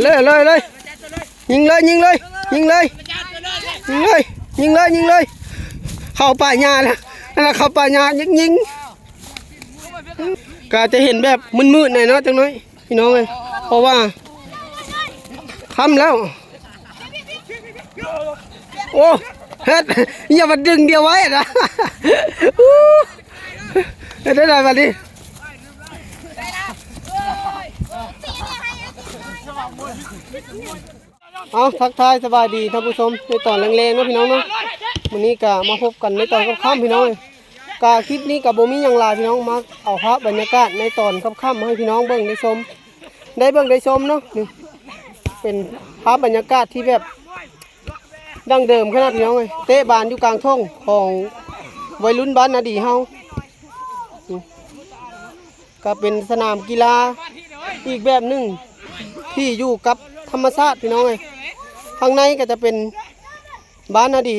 ເລີຍ ເລີຍ ເລີຍ ຍິງເລີຍ ຍິງເລີຍ ຍິງເລີຍ ຍິງເລີຍ ຍິງເລີຍ ຍິງເລີຍ ເຂົ້າປ່າຫຍ້າລະ ອັນນັ້ນເຂົ້າປ່າຫຍ້າ ຍິງ ຍິງ ກໍຈະເຫັນແບບມືດໆ ແດ່ເນາະ ຈັກໜ້ອຍ ພີ່ນ້ອງເອີຍ ເພາະວ່າຄ່ຳແລ້ວ. ໂອ້ ເຮັດ ຢ່າມາດຶງດຽວໄວ້ນະ ເຮັດໄດ້ໃດບັດນີ້? ເອົາ ທັກທາຍສະບາຍດີທ່ານຜູ້ຊົມ ໃນຕອນແລງໆ ເນາະ ພີ່ນ້ອງເນາະ. ມື້ນີ້ກະມາພົບກັນໃນຕອນຄ່ຳໆ ພີ່ນ້ອງເອີຍ. ກະຄລິບນີ້ກະບໍ່ມີຫຍັງຫຼາຍ ພີ່ນ້ອງ ມາເອົາພາບບັນຍາກາດໃນຕອນຄ່ຳໆ ໃຫ້ພີ່ນ້ອງເບິ່ງໄດ້ຊົມ ໄດ້ເບິ່ງໄດ້ຊົມເນາະ. ນີ້ເປັນພາບບັນຍາກາດທີ່ແບບດັ້ງເດີມຂະໜາດ ພີ່ນ້ອງເອີຍ ເຕະບານຢູ່ກາງທົ່ງຂອງໄວລຸ້ນບ້ານນາດີເຮົາ. ນີ້ ກໍເປັນສະໜາມກິລາອີກແບບໜຶ່ງ ທີ່ຢູ່ກັບທຳມະຊາດ ພີ່ນ້ອງເອີຍ. ຂ້າງໃນກໍຈະເປັນບ້ານນາດີ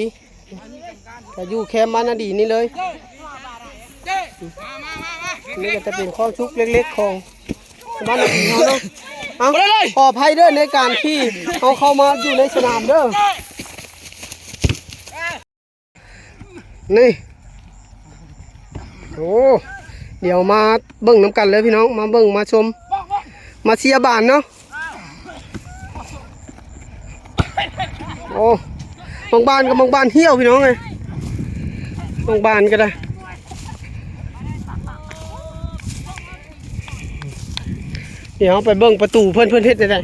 ກໍຢູ່ແຄມບ້ານນາດີນີ້ເລີຍ. ນີ້ກໍຈະເປັນຄວາມສຸກເລັກໆ ຂອງບ້ານນາດີເຮົາເນາະ. ເອົາ ຂໍອະໄພເດີ ໃນການທີ່ເຮົາເຂົ້າມາຢູ່ໃນສະໜາມເດີ. ນີ້ ໂອ້ ດຽວມາເບິ່ງນຳກັນເລີຍພີ່ນ້ອງ ມາເບິ່ງມາຊົມ ມາເຊຍບານເນາະ. ໂອ້ ບາງບານກໍບາງບານຫ່ຽວພີ່ນ້ອງເອີຍ ບາງບານກໍໄດ້. ດຽວເຮົາໄປເບິ່ງປະຕູເພິ່ນ ເພິ່ນເຮັດແນວໃດ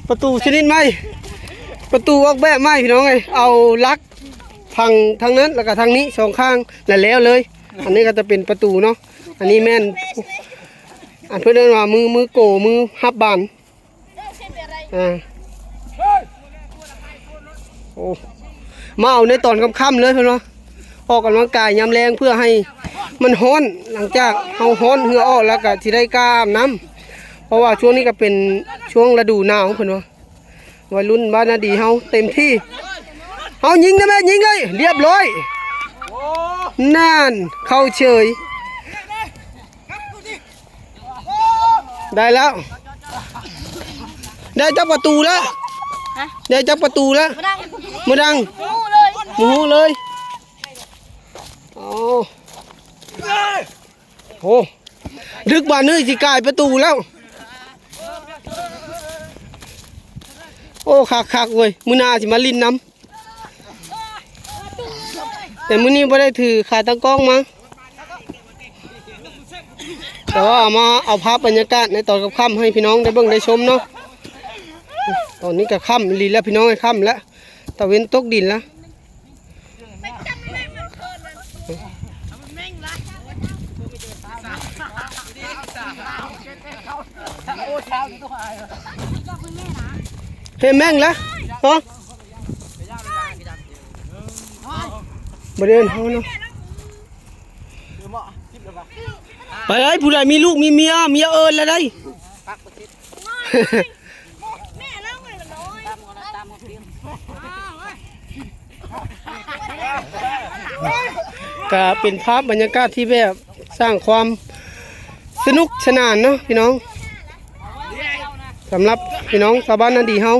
ປະຕູຊະນິດໃໝ່ ປະຕູອອກແບບໃໝ່ ພີ່ນ້ອງເອີຍ ເອົາຫຼັກ ທາງ ທາງນັ້ນ ແລ້ວກໍທາງນີ້ ສອງຂ້າງ ແລ້ວແລ້ວເລີຍ. ອັນນີ້ກໍຈະເປັນປະຕູເນາະ ອັນນີ້ແມ່ນ ອັນເພິ່ນເອີ້ນວ່າມື ມືໂກ ມືຮັບບານ. ອ່າ ໂອ້ ມາເອົາໃນຕອນຄ່ຳໆ ເລີຍເພິ່ນວ່າ ອອກກຳລັງກາຍຍາມແລງ ເພື່ອໃຫ້ມັນຮ້ອນ ຫຼັງຈາກເຮົາຮ້ອນເຫື່ອອອກແລ້ວກໍຊິໄດ້ກ້າອາບນ້ຳ ເພາະວ່າຊ່ວງນີ້ກໍເປັນຊ່ວງລະດູໜາວ ເພິ່ນວ່າ. ໄວລຸ້ນບ້ານນາດີເຮົາເຕັມທີ່ ເອົາຍິງໄດ້ແມ່ ຍິງເລີຍ ລຽບຮ້ອຍ ນັ້ນ ເຂົ້າເສີຍ ໄດ້ແລ້ວ ໄດ້ຈັກປະຕູແລ້ວ ຮະ ໄດ້ຈັກປະຕູແລ້ວ ບໍ່ດັງ ບໍ່ດັງ ບໍ່ຮູ້ເລີຍ ບໍ່ຮູ້ເລີຍ ອໍ ໂອ້ ດຶກບາດນີ້ຊິກາຍປະຕູແລ້ວ. ໂອ້ ຄັກໆ ເວີຍ ມື້ໜ້າຊິມາຫຼິ້ນນຳ ແຕ່ມື້ນີ້ບໍ່ໄດ້ຖືຂາຕັ້ງກ້ອງມາ ແຕ່ວ່າມາເອົາພາບບັນຍາກາດໃນຕອນຄ່ຳໆ ໃຫ້ພີ່ນ້ອງໄດ້ເບິ່ງໄດ້ຊົມເນາະ. ຕອນນີ້ກໍຄ່ຳອີ່ຫຼີແລ້ວ ພີ່ນ້ອງເອີຍ ຄ່ຳແລ້ວ ຕາເວັນຕົກດິນແລ້ວ. ເຫັນແມງລະ ຮະ ບໍ່ໄດ້ເອີ້ນເຮົາເນາະ. ໄປເອີຍ ຜູ້ໃດມີລູກມີເມຍ ເມຍເອີ້ນລະໄດ໋. ກະເປັນພາບບັນຍາກາດທີ່ແບບສ້າງຄວາມສະໜຸກສະໜານເນາະພີ່ນ້ອງ ສຳລັບພີ່ນ້ອງຊາວບ້ານນາດີເຮົາ.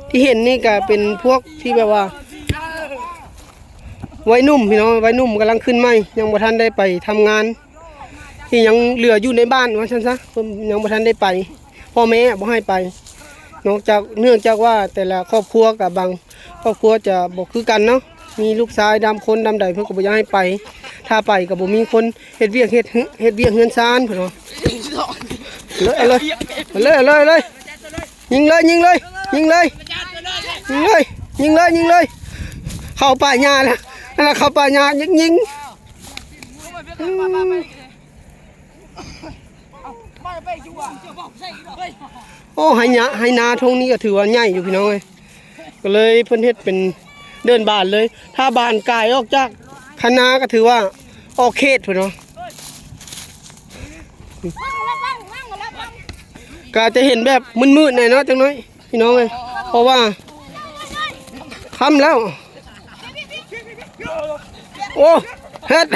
ທີ່ເຫັນນີ້ກະເປັນພວກທີ່ແບບວ່າ ໄວໜຸ່ມພີ່ນ້ອງ ໄວໜຸ່ມກຳລັງຂຶ້ນໃໝ່ ຍັງບໍ່ທັນໄດ້ໄປທຳງານ ທີ່ຍັງເຫຼືອຢູ່ໃນບ້ານວ່າຊັ້ນຊະ ເພິ່ນຍັງບໍ່ທັນໄດ້ໄປ ພໍ່ແມ່ບໍ່ໃຫ້ໄປ ນອກຈາກ ເນື່ອງຈາກວ່າແຕ່ລະຄອບຄົວກະບາງຄອບຄົວຈະບໍ່ຄືກັນເນາະ ມີລູກຊາຍດຳຄົນດຳໃດເພິ່ນກໍບໍ່ຢາກໃຫ້ໄປ ຖ້າໄປກໍບໍ່ມີຄົນເຮັດວຽກ ເຮັດ ເຮັດວຽກເຮືອນຊານເພິ່ນວ່າ. ເລີຍ ເລີຍ ເລີຍ ເລີຍ ຍິງເລີຍ ຍິງເລີຍ ຍິງເລີຍ ຍິງເລີຍ ຍິງເລີຍ ຍິງເລີຍ ເຂົ້າປ່າຫຍ້າລະ ອັນນັ້ນເຂົ້າປ່າຫຍ້າ ຍິງ ຍິງ ອືມ. ໂອ້ ໄຮ່ນາ ໄຮ່ນາທົ່ງນີ້ກໍຖືວ່າໃຫຍ່ຢູ່ພີ່ນ້ອງເອີຍ ກໍເລີຍເພິ່ນເຮັດເປັນເດີ່ນບານເລີຍ ຖ້າບານກາຍອອກຈາກຄັນນາກໍຖືວ່າອອກເຂດພຸ້ນເນາະ. ກໍຈະເຫັນແບບມືດໆ ແດ່ເນາະ ຈັກໜ້ອຍພີ່ນ້ອງເອີຍ ເພາະວ່າຄ່ຳແລ້ວ. ໂອ້ ເຮັດ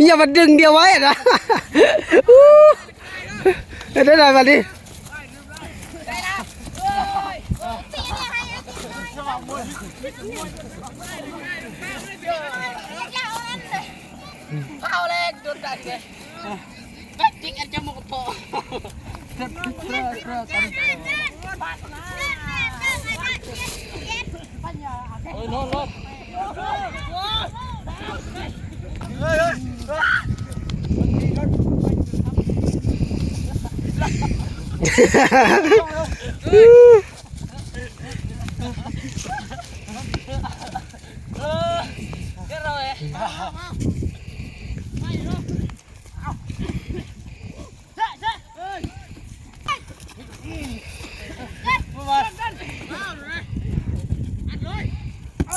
ຢ່າມາດຶງດຽວໄວ້ນະ. ເຮັດໄດ້ໃດບັດນີ້? ເອົາແລ້ວ ໂດນດັນເດ້ ແປັກຕິກອັນຈະໝົກພໍ ເອີ ນອນ ນອນ.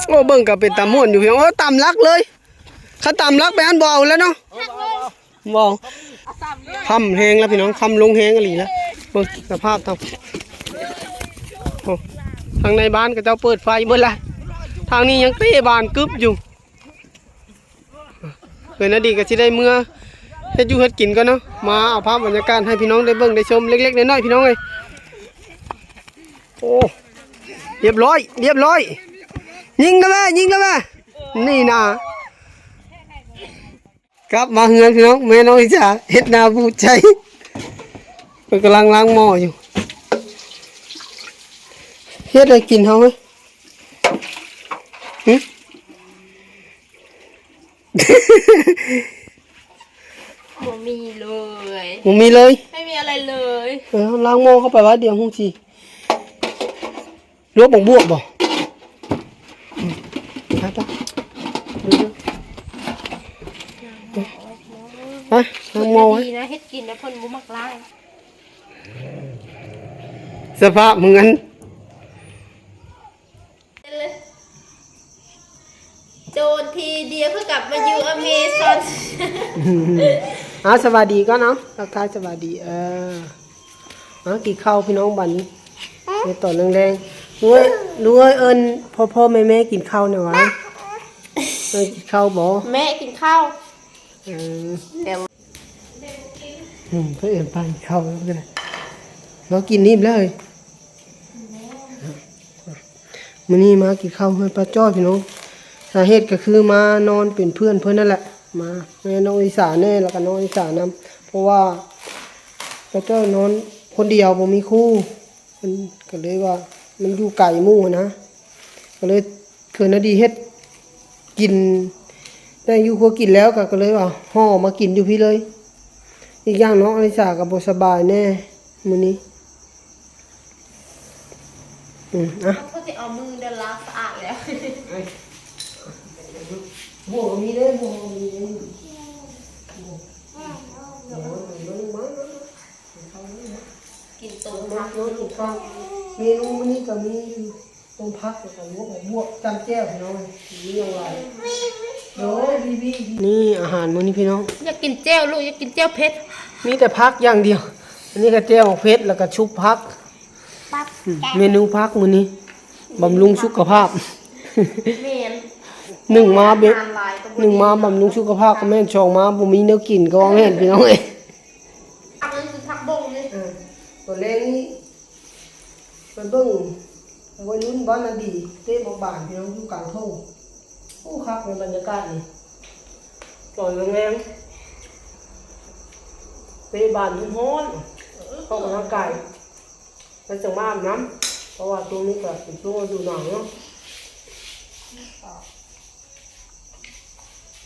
ໂອ້ ເບິ່ງກໍເປັນຕາມ່ວນຢູ່ພີ່ນ້ອງ. ໂອ້ ຕາມຫຼັກເລີຍ ຄັນຕາມຫຼັກໄປຫັ້ນບໍ່ເອົາແລ້ວເນາະ. ບໍ່ ຄ່ຳແຮງແລ້ວພີ່ນ້ອງ ຄ່ຳລົງແຮງອີ່ຫຼີແລ້ວ. ເບິ່ງສະພາບເຮົາ ໂອ້ ທາງໃນບ້ານເຂົາເຈົ້າເປີດໄຟເບິດລະ ທາງນີ້ຍັງເຕະບານກຶບຢູ່. ເອີ ນາດີກໍຊິໄດ້ເມືອເຮັດຢູ່ເຮັດກິນກ່ອນເນາະ. ມາເອົາພາບບັນຍາກາດໃຫ້ພີ່ນ້ອງໄດ້ເບິ່ງໄດ້ຊົມເລັກໆນ້ອຍໆ ພີ່ນ້ອງເອີຍ. ໂອ້ ຮຽບຮ້ອຍ ຮຽບຮ້ອຍ. ຍິງແລ້ວແມ່ ຍິງແລ້ວແມ່. ນີ້ນາ ກັບມາເຮືອນພີ່ນ້ອງ ແມ່ນ້ອງອິດສາເຮັດໜ້າບູດໃຈ ເພິ່ນກຳລັງລ້າງໝໍ້ຢູ່. ເຮັດໃຫ້ກິນເຮົາເວີຍ ຫຶ ບໍ່ມີເລີຍ ບໍ່ມີເລີຍ ໄມ່ມີອະໄລເລີຍ. ເອີ ລ້າງໝໍ້ເຂົ້າໄປວ່າດຽວຮູ້ຊິ ລວກບັກບວບບໍ່? ໄປໆ ໄປ ລ້າງໝໍ້ໄວ້. ດີນະ ເຮັດກິນແລ້ວເພິ່ນບໍ່ມັກລ້າງ. ສະພາບເໝືອນ ໂຈນທີດຽວຄືກັບມາຢູ່ອາເມຊອນ. ເອົາ ສະບາຍດີກ່ອນເນາະ ທັກທາຍສະບາຍດີ. ເອີ ເອົາ ກິນເຂົ້າພີ່ນ້ອງບັດນີ້ ໃນຕອນແລງໆ. ລູກເອີຍ ລູກເອີຍ ເອີ້ນພໍ່ໆແມ່ໆກິນເຂົ້າແດ່ຫວາ. ເອີ້ນກິນເຂົ້າບໍ່? ແມ່ກິນເຂົ້າ. ເອີ ແຕ່ ອືມ ເພິ່ນເອີ້ນປາກິນເຂົ້າແລ້ວກໍໄດ້ ລາວກິນອີ່ມແລ້ວເອີຍ. ມື້ນີ້ມາກິນເຂົ້າເຮືອນປ້າຈ້ອຍພີ່ນ້ອງ. ສາເຫດກໍຄືມານອນເປັນເພື່ອນເພິ່ນນັ້ນແຫຼະ ມາແມ່ນ້ອງລິສາແດ່ ແລ້ວກໍນ້ອງລິສານຳ ເພາະວ່າປ້າຈ້ອຍນອນຄົນດຽວ ບໍ່ມີຄູ່. ເພິ່ນກໍເລີຍວ່າມັນຢູ່ໄກໝູ່ຫັ້ນນະ ກໍເລີຍເຂີນນາດີເຮັດກິນ ໄດ້ຢູ່ຄົວກິນແລ້ວ ກໍ ກໍເລີຍວ່າຫໍ່ມາກິນຢູ່ພີ້ເລີຍ. ອີກຢ່າງນ້ອງອາລິສາກໍບໍ່ສະບາຍແດ່ມື້ນີ້. ອືມ ອ່ະ ເຂົາຊິເອົາມືເດີ ລ້າງສະອາດແລ້ວ. ບໍ່ມີເດ້ ບໍ່ມີເດ້. ກິນຕົ້ມຜັກ ເມນູມື້ນີ້ກໍມີຢູ່ ຕົ້ມຜັກ ແລ້ວກໍລວກບວບ ຈ້ຳແຈ່ວ ພີ່ນ້ອງ ມີຫຍັງຫຼາຍ. ໂອ້ຍ ບີບີ ນີ້ອາຫານມື້ນີ້ພີ່ນ້ອງ. ຢາກກິນແຈ່ວລູກ ຢາກກິນແຈ່ວເຜັດ. ມີແຕ່ຜັກຢ່າງດຽວ. ອັນນີ້ກໍແຈ່ວເຜັດ ແລ້ວກໍຊຸບຜັກ. ອືມ ເມນູຜັກມື້ນີ້ ບຳລຸງສຸຂະພາບ. ແມ່ນ ໜຶ່ງມາເບ- ໜຶ່ງມາບຳລຸງສຸຂະພາບກໍແມ່ນ ສອງມາບໍ່ມີແນວກິນກໍວ່າແມ່ນ ພີ່ນ້ອງເອີຍ. ຜັກນີ້ຄືຜັກບົ້ງນີ້. ເອີ ຕອນແລງນີ້ໄປເບິ່ງໄວລຸ້ນບ້ານນາດີເຕະໝາກບານ ພີ່ນ້ອງ ຢູ່ກາງທົ່ງ. ໂອ້ ຄັກໃນບັນຍາກາດນີ້ ຕອນແລງໆ ເຕະບານຮ້ອນໆ ອອກກຳລັງກາຍ ແລ້ວຈັ່ງມາອາບນ້ຳ ເພາະວ່າຊ່ວງນີ້ກໍເປັນຊ່ວງລະດູໜາວເນາະ.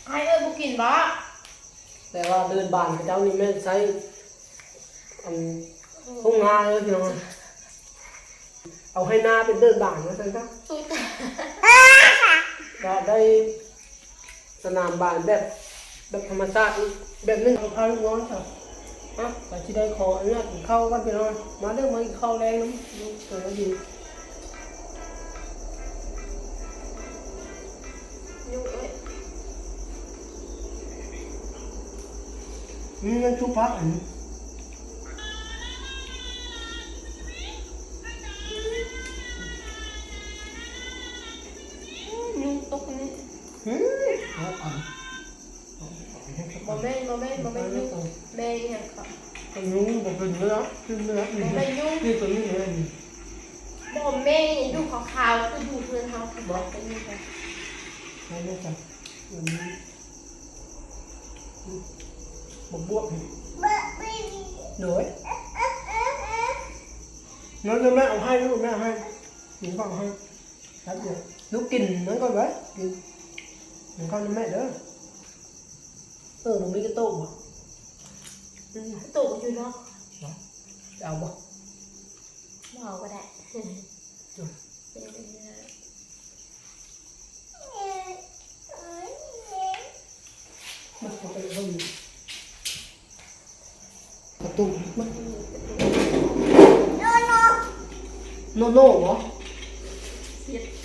ອ້າຍເອີຍ ບໍ່ກິນບໍ? ແຕ່ວ່າເດີ່ນບານເຂົາເຈົ້ານີ້ແມ່ນໃຊ້ ອັນ ໂຮງງານເລີຍພີ່ນ້ອງ ເອົາໄຮ່ນາເປັນເດີ່ນບານວ່າຊັ້ນຊະ. ກໍໄດ້ສະໜາມບານແບບ ແບບທຳມະຊາດອີກແບບໜຶ່ງ. ພາລູກນ້ອງຊະ ອ່ະ ກໍຊິໄດ້ຂໍອະນຸຍາດກິນເຂົ້າກ່ອນພີ່ນ້ອງ. ມາເດີ ມາກິນເຂົ້າແລງນຳ ຢູ່ເຖິງລະດີ. ອືມ ມັນຊຸບຜັກອັນນີ້ ຍຸງຕົກນີ້. ອືມ ບໍ່ແມ່ນ ບໍ່ແມ່ນ ບໍ່ແມ່ນຍຸງ ແມ່ອີຫຍັງຄະ? ຍຸງບໍ່ເປັນເນາະ ກິນເນາະ ບໍ່ແມ່ນຍຸງ ກິນຕົວນີ້ແມ່ນ ບໍ່ແມ່ນ ຢູ່ຂາວໆ ຄືຢູ່ເຮືອນເຮົາ ບໍ່ ເປັນຍຸງ ເອົາແມ່ນຈ້ະ ອັນນີ້ ອືມ ບັກບວບນີ້ ໂດຍ ນັ້ນແມ່ເອົາໃຫ້ລູກ ແມ່ເອົາໃຫ້ ກິນເຂົ້າໃຫ້ ແປັບດຽວ ລູກກິນນັ້ນກ່ອນໄວ້ ກິນ ກິນເຂົ້ານຳແມ່ເດີ. ເອີ ບໍ່ມີກະໂຕະບໍ່? ອືມ ກະໂຕະຢູ່ເນາະ ເອົາບໍ່? ບໍ່ເອົາກໍໄດ້ ອືມ ເປັນອັນນີ້ ມາ ເອົາໄປເບິ່ງ ກະຕຸກ ໂນໂນ ໂນໂນບໍ່?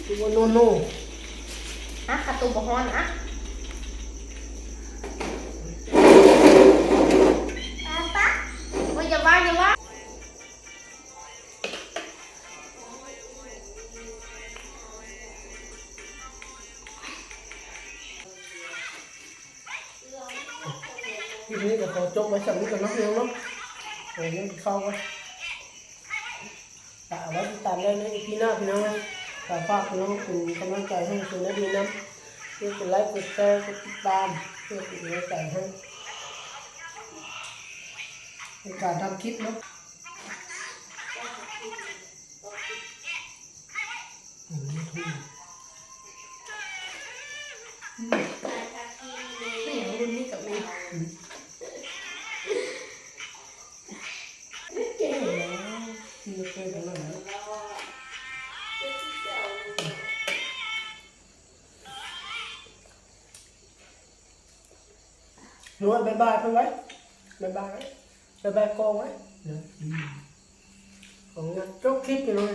ຄືວ່າໂນໂນ ອະ ກະຕຸກບໍ່ຮ້ອນ ອະ ໂອ້ຍ ຢ່າວ່າ ຢ່າວ່າ. ຄລິບນີ້ກໍຂໍຈົບໄວ້ສ່ຳນີ້ກ່ອນເນາະ ພີ່ນ້ອງເນາະ ເອີ ຍັງກິນເຂົ້າກ່ອນ ກະໄວ້ຕິດຕາມໄດ້ໃນອີພີໜ້າ ພີ່ນ້ອງເນາະ ກະຝາກພີ່ນ້ອງເປັນກຳລັງໃຈໃຫ້ ຊ່ວຍນະດີນຳ ເພື່ອກົດໄລ ກົດແຊ ກົດຕິດຕາມ ເພື່ອເປັນກຳລັງໃຈໃຫ້ ໃນການທຳຄລິບເນາະ. ອືມ ອືມ ນີ້ຫຍັງລຸ້ນນີ້ກັບແມ່ ອືມ ເກັ່ງແລ້ວ ມີເກັ່ງຂະໜາດນັ້ນ ນວດ ບາຍບາຍເພິ່ນໄວ້ ບາຍບາຍ ບາຍບາຍກ້ອງໄວ້ ອືມ ຂໍອະນຸຍາດຈົບຄລິບ ພີ່ນ້ອງ.